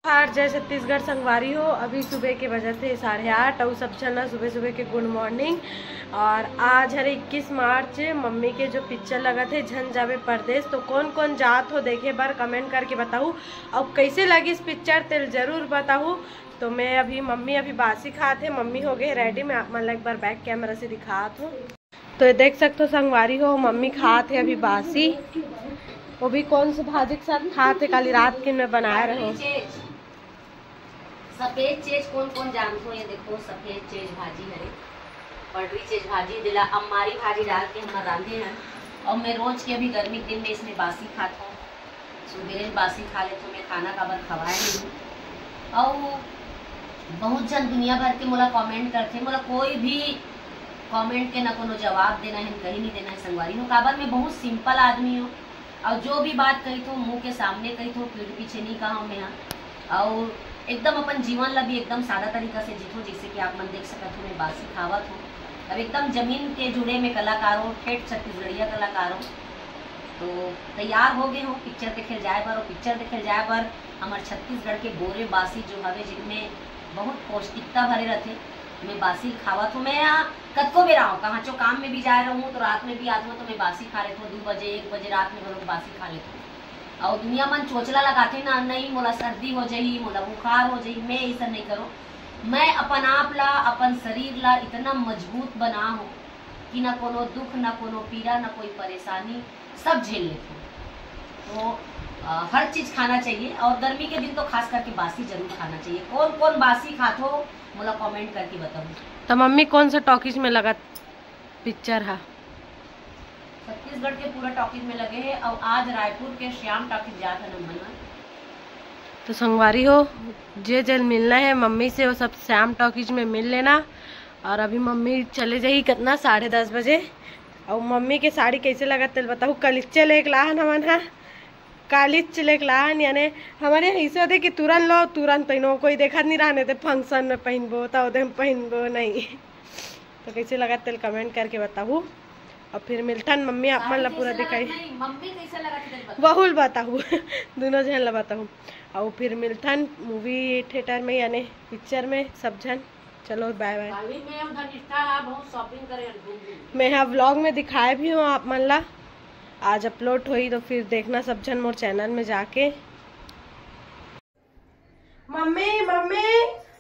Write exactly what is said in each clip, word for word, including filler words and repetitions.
नमस्कार, जय छत्तीसगढ़ संगवारी हो। अभी सुबह के बजत हे साढ़े आठ, अउ सब झन ला सुबह सुबह के गुड मॉर्निंग। और आज हरे इक्कीस मार्च, मम्मी के जो पिक्चर लगत हे झन जाबे परदेस, तो कौन कौन जात हो देखे बर कमेंट करके बताहू, अउ कैसे लगिस पिक्चर तेल जरूर बताहू। तो मैं अभी, मम्मी अभी बासी खात हे, मम्मी हो गए रेडी, मैं आप मन ला एक बार बैक कैमरा से दिखात हूँ। तो ये देख सकते हो संगवारी हो, मम्मी खात हे अभी बासी। वो भी कौन से भाजी के साथ खात हे, काली रात के मैं बनाए रहे। सफेद चेज कौन कौन जानथो? ये देखो, सफेद चेज भाजी हरे, पटरी चेज भाजी, दिला अम्मारी भाजी डाल के हमर रांधे हैं। और मैं रोज के अभी गर्मी के दिन में इसमें बासी खात हूँ। सुबेरे बासी खा लेथो, मैं खाना काबर खवाए नहीं हूँ। और बहुत जन दुनिया भर के मोला कमेंट करथे, मोला कोई भी कमेंट के ना कोनो जवाब देना है, कहीं नहीं देना है संगवारी हो, काबर मैं बहुत सिंपल आदमी हूँ। और जो भी बात कही थो मुंह के सामने कही थो, पीठ पीछे नहीं कहा मैं। और एकदम अपन जीवन ला भी एकदम सादा तरीका से जीथो, जैसे कि आप मन देख सकत हो मैं बासी खावत हूँ। अब एकदम जमीन के जुड़े में कलाकार हूँ, ठेठ छत्तीसगढ़िया कलाकार हूँ। तो तैयार हो गए हूँ पिक्चर देखे जाए बर, और पिक्चर देखे जाए बर हमर छत्तीसगढ़ के बोरे बासी जो हवे, जिनमें बहुत पौष्टिकता भरे रहथे, मैं बासी खावत हूँ। मैं यहाँ कतको बेरा हूँ, कहाँ चो काम में भी जाए रहूँ तो रात में भी आत हूँ तो मैं बासी खा लेत हूँ, दू बजे एक बजे रात में घलो बासी खा लेत हूँ। और दुनिया मन चोचला लगाथे ना, नहीं मोला सर्दी हो जाही, मोला बुखार हो जाही, मैं ऐसा नहीं करो। मैं अपन आप ला, अपन शरीर ला इतना मजबूत बना हूँ कि ना कोनो दुख, ना कोनो पीड़ा, ना कोई परेशानी, सब झेल लेथो। तो अ, हर चीज खाना चाहिए और गर्मी के दिन तो खास करके बासी जरूर खाना चाहिए। कौन कौन बासी खाथो मोला कमेंट करके बताओ। तो मम्मी कौन सा टॉकीज में लगत पिक्चर हा? छत्तीसगढ़ के पूरा टॉकीज में लगे है और आज रायपुर के श्याम टॉकीज जात है नंबर। तो संगवारी हो, जे जल मिलना है मम्मी से वो सब श्याम टॉकीज में मिल लेना। और अभी मम्मी चले जाही कितना, साढ़े दस बजे। और मम्मी के साड़ी कैसे लगत तेल बताहू, कलिच्चे लेके लाहन हमन हा, कलिच्चे लेके लाहन, यानी हमारे यहाँ ऐसे होते कि तुरंत लो तुरंत पहनो, कोई देखत नहीं रहने ते फंक्शन में पहनबो तो ओदे में पहनबो नहीं। तो कैसे लगत तेल कमेंट करके बताहू। और फिर मिलथन मम्मी आप मन ला पूरा दिखाई। मम्मी कैसे लगत तेल बताहू। बहुल बताहू दोनों जन ला बताहू। और फिर मिलथन मूवी थिएटर में यानी पिक्चर में सब जन। चलो बाय बाय। काली में हम धनिष्ठा हा बहुत शॉपिंग करे हन घूम घूम। मैं यहाँ व्लॉग में दिखाए भी हूँ आप मन ला। आज अपलोड होई तो फिर देखना सब जन मोर चैनल में जाके। मम्मी, मम्मी,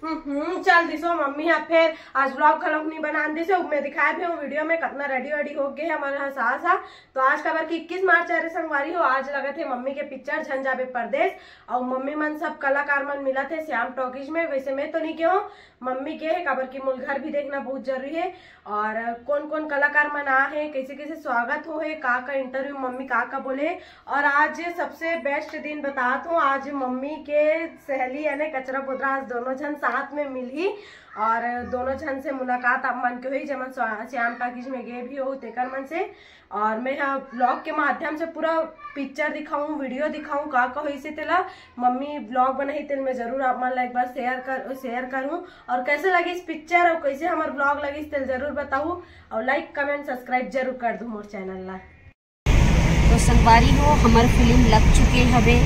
हम्म, चल दिसो मम्मी हा फेर आज व्लॉग घलोक नहीं बना दिसे। मैं दिखाए भी हूँ वीडियो में कितना रेडी वेडी हो गए है हमारे यहाँ सास हा। तो आज काबर कि इक्कीस मार्च हरे संगवारी हो, आज लगत है मम्मी के पिक्चर झन जाबे परदेस। और मम्मी मन सब कलाकार मन मिलत है श्याम टॉकीज में। वैसे मैं तो नहीं गए हूँ, मम्मी गे हे, काबर कि मोल घर भी देखना बहुत जरूरी है। और कौन कौन कलाकार मन आ है, कैसे कैसे स्वागत हो है, का का इंटरव्यू मम्मी का का बोले। और आज सबसे बेस्ट दिन बतात हूँ, आज मम्मी के सहेली यानी कचरा बोदरा आज दोनों जन साथ में मिलही और दोनों जन से मुलाकात आप मन के होई, जेमन स्वा-, श्याम टॉकीज में गए भी हो तेकर मन से। और मैं हा व्लॉग के माध्यम से पूरा पिक्चर दिखाऊं, वीडियो दिखाऊं, का का होइसे तेला मम्मी व्लॉग बनाही तेल मैं जरूर आप मन ला एक बार शेयर कर शेयर करूं। और कैसे लगिस पिक्चर और कैसे हमर व्लॉग लगिस तेल जरूर बताहू। और लाइक कमेंट सब्सक्राइब जरूर कर दू मोर चैनल ला। तो संगवारी हो, हमर फिल्म लग चुके हवे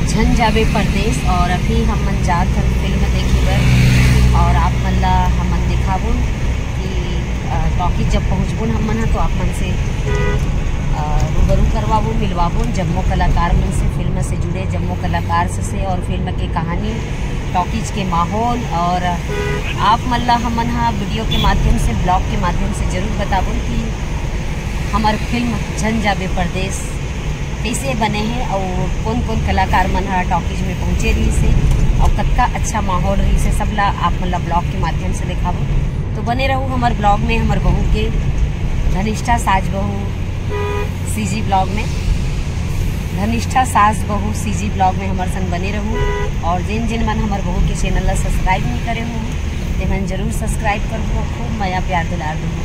झन जाबे परदेस और अभी हमन जात हन फिल्म देखे बर। और आप मन ला हमन दिखाबो कि, अ, टॉकीज जब पहुँचबो न हमन ह तो आप मन से, अ, रूबरू करवाबो, मिलवाबो जम्मो कलाकार मन से, फिल्म से जुड़े जम्मो कलाकार से, से और फिल्म के कहानी, टॉकीज के माहौल और आप मन ला हमन ह वीडियो के माध्यम से, ब्लॉग के माध्यम से जरूर बताबो कि हमर फिल्म झन जाबे परदेस कैसे बने हे अउ कौन कौन कलाकार मन ह टॉकीज में पहुँचे रहिस हे अउ कतका अच्छा माहौल रहिस हे, सब ला आप मन ला ब्लॉग के माध्यम से देखाबो। तो बने रहू हमर ब्लॉग में, हमर बहू के धनिष्ठा सास बहू सीजी ब्लॉग में, धनिष्ठा सास बहू सीजी ब्लॉग में हमर संग बने रहू। और जिन जिन मन हमर बहू के चैनल ला सब्सक्राइब नहीं करे हो, ते मन जरूर सब्सक्राइब करहू, खूब मया प्यार दुलार दू।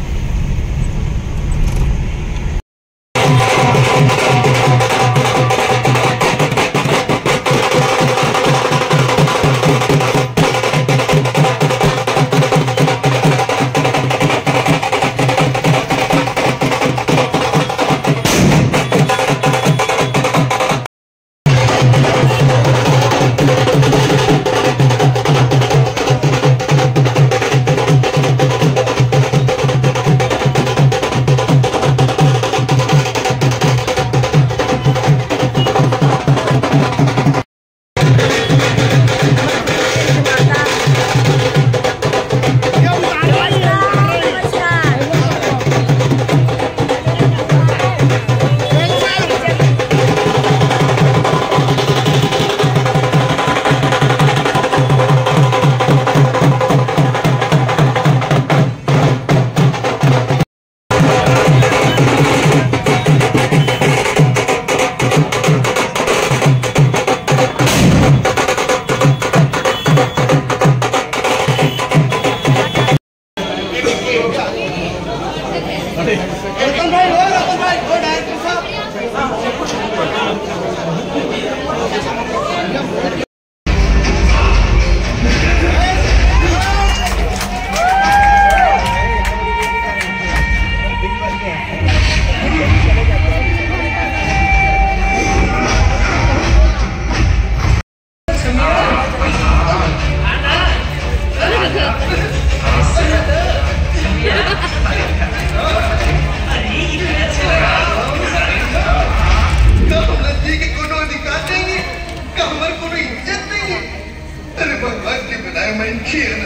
लेकिन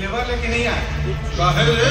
लेबर लेके नहीं आए। काहे रे?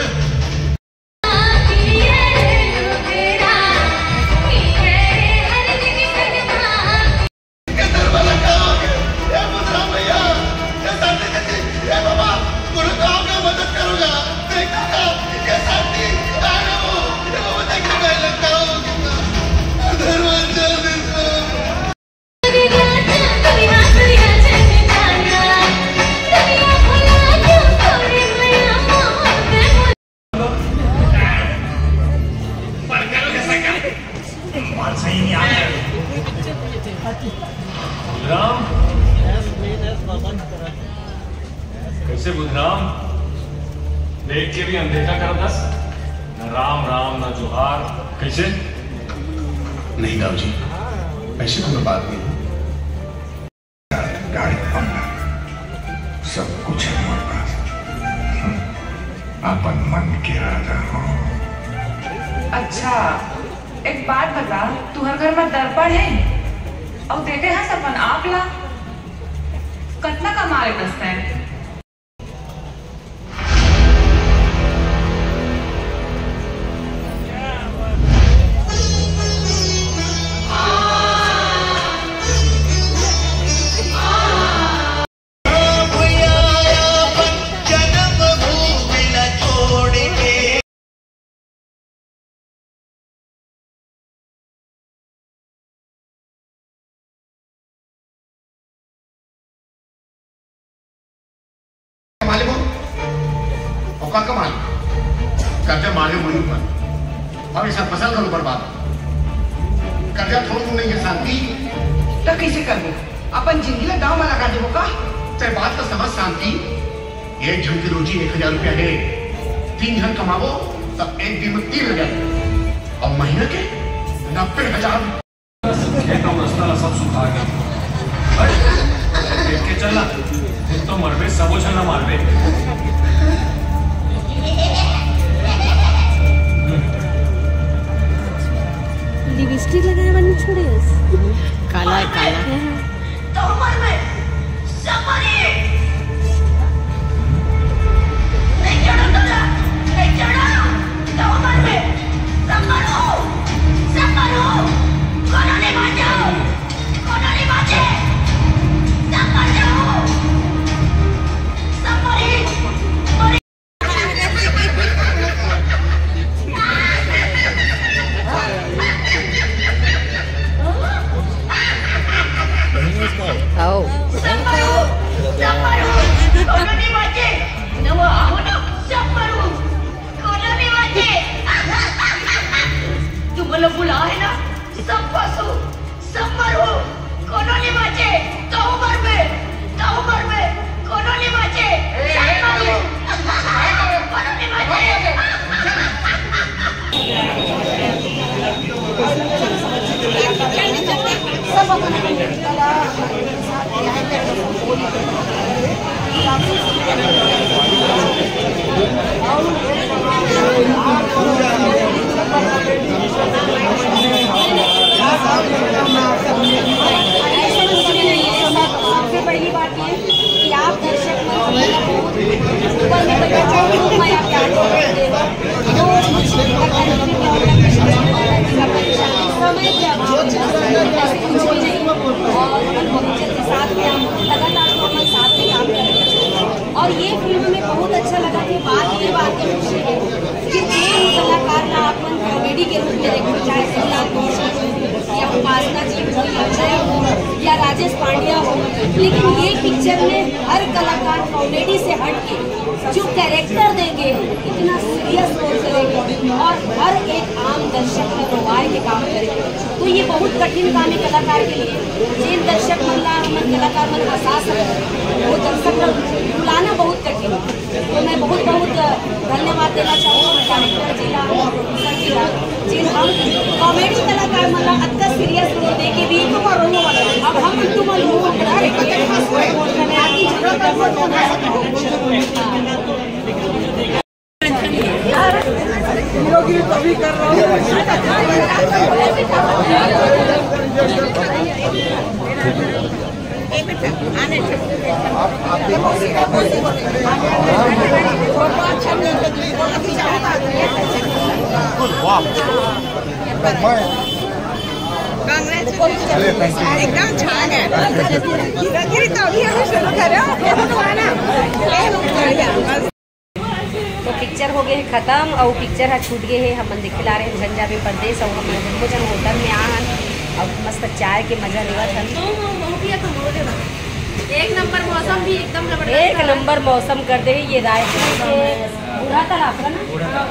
बुधराम, कैसे बुधराम? देख के भी अनदेखा करत हस। ना राम राम, ना जोहार। कैसे? नहीं दाऊ जी, ऐसी कोई बात नहीं। गाड़ी पर सब कुछ है हमारे पास। अपन मन के राजा हो। अच्छा, एक बात बता, तुहर घर में दर्पण है? अउ देखे हस अपन आप ला? कतना कमा लेतस तैं? मालिक हो, अउ का कमाल? कर्जा मारे मुड़ी ऊपर, अउ ये सब फसल घलो बर्बाद। कर्जा थोर मुँह नहीं है शांति। त कइसे करबो? अपन जिंदगी ला दाव म लगा देबो का? तैं बात तो समझ शांति, एक झन के रोजी एक हजार रुपया है, तीन झन कमाबो त एक दिन में तीन हजार, अउ महीना के नब्बे हजार। एकदम रास्ता ला सब सुखा गया। हट, देख के चलना, तुम तो मरबे, सबो झन ला मारबे। लिपस्टिक लगाए बर नहीं छोड़े। काला है, काला। तो मरबे, सब मरही। नहीं चढ़ो तोला, नहीं चढ़ो। तो मरबे, सब मरहू, सब मरहू। कोनो नहीं बाँचे, कोनो नहीं बाँचे। सब मर जाओ, सब मरही, मरही। आओ। तुमन ला बुलाए ना, सब पशु, सब मरहू, कोनो नइ बाँचे, तहूँ मरबे, तहूँ मरबे, कोनो नइ बाँचे, सब मरहू, कोनो नइ बाँचे। सबसे पहली बात ये कि आप दर्शक मंच में ऊपर में बैठे हो, खूब मया प्यार से देवा। तो कुछ समय के अभाव में ऐसे कुछ भी नहीं। और बहुत जल्दी साथ में हम लगातार नॉर्मल साथ में काम कर रहे हैं। और ये फिल्म में बहुत अच्छा लगा कि बात ये बात है कि तीन कलाकार ना आप मन कॉमेडी के रूप में देखो, चाहे सिद्धार्थ कौशल हो या उपासना जी हो या जय हो या राजेश पांड्या हो, लेकिन ये पिक्चर में हर कलाकार कॉमेडी से हट के जो कैरेक्टर देंगे, इतना सीरियस रोल करेंगे और हर एक आम दर्शक का रोवाए के काम करेंगे। तो ये बहुत कठिन काम है कलाकार के लिए। जिन दर्शक मन ला हमन कलाकार मन हंसा सकते, वो दर्शक ला बुलाना बहुत कठिन है। तो मैं बहुत बहुत धन्यवाद देना चाहूँगा डायरेक्टर जी ला, प्रोड्यूसर जी ला, जिन हम कॉमेडी कलाकार मन ला अतका सीरियस रोल दे के भी अब हम तुम लोग कांग्रेस। अरे, thank you। एकदम छान है। गिरी तो अभी अभी शुरू करो। तो पिक्चर हो गए हे खत्म, और पिक्चर ह छूट गए हे। हमन देखे ला रहे हैं झंझा में परदेस, और हमन दोनों जन होटल में आ हन, और मस्त चाय के मजा लेवत हन। एक नंबर मौसम भी एकदम जबरदस्त एक है। नंबर मौसम कर दे। ये रायपुर के बूढ़ा तालाब का ना,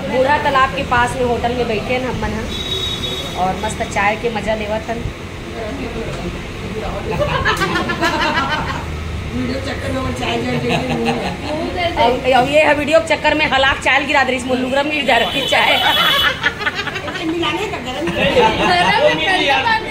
बूढ़ा तालाब के पास में होटल में बैठे हैं हमन ह, और मस्त चाय के मजा लेवत हन। वीडियो चक्कर में वो चाय जल गई है, मुंह में। अब, अब ये है वीडियो के चक्कर में हलाक चाय गिरा दे रही, मुल्लू गरम गिर जा रही चाय। मिलाने का गरम गरम।